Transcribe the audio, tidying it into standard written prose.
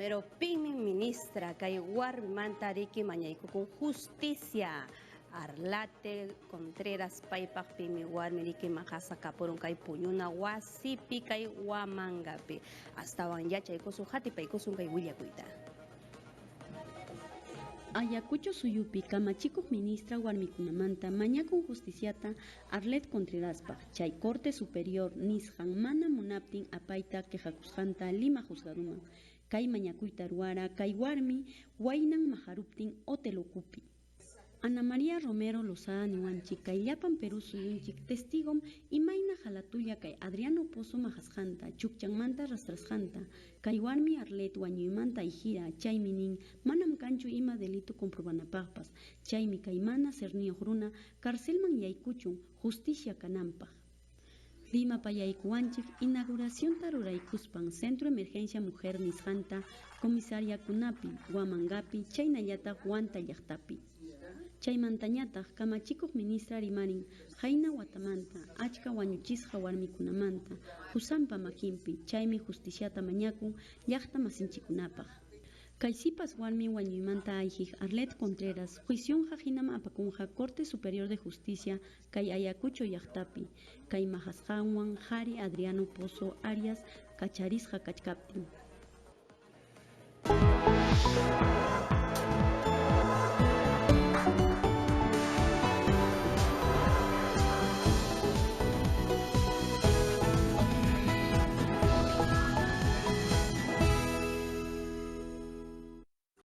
Romero pimi ministra kay warmimanta riki mañaykukun justicia. Arlate Contreras paypaq pimi warmi riki maqasqa kapurun kay puñuna wasipi kay Huamangapi. Astawan yachaykusun hatipaykusun kay willakuyta. Ayacucho suyupi kamachikuq ministra warmikunamanta mañakun justiciata Arlet Contreraspaq chay Corte Superior nisqan mana munaptin apayta quejakusqanta Lima juzgaduman. Kay mañakuyta ruwara kay warmi waynan maharuptin hotel ukupi. Ana María Romero Lozada niwanchik kay llapan Perú suyunchik testigom imayna halatulla kay Adriano Pozo mahasqanta, chukchanmanta rastrasqanta, kay warmi Arlet wañuymanta ayhira, chaymi nin manam kanchu ima delito comprobanapaqpas, chaymi kay mana serniyuq runa carcelman yaykuchun justicia kananpaq. Rimapayaykuwanchik inauguracionta ruraykuspan Centro Emergencia Mujer nisqanta comisariakunapi, Huamangapi, chaynallataq Huanta llaqtapi. Chaymantañataq kamachikuq ministra rimarin qayna watamanta achka wañuchisqa warmikunamanta qusanpa makinpi, chaymi justiciata mañakun llaqta masinchikunapaq. Kay sipas warmi wañuymanta ayhiq Arlet Contreras juicionqa hinam apakunqa Corte Superior de Justicia kay Ayacucho llaqtapi, kay mahasqanwan qhari Adriano Pozo Arias kacharisqa kachkaptin.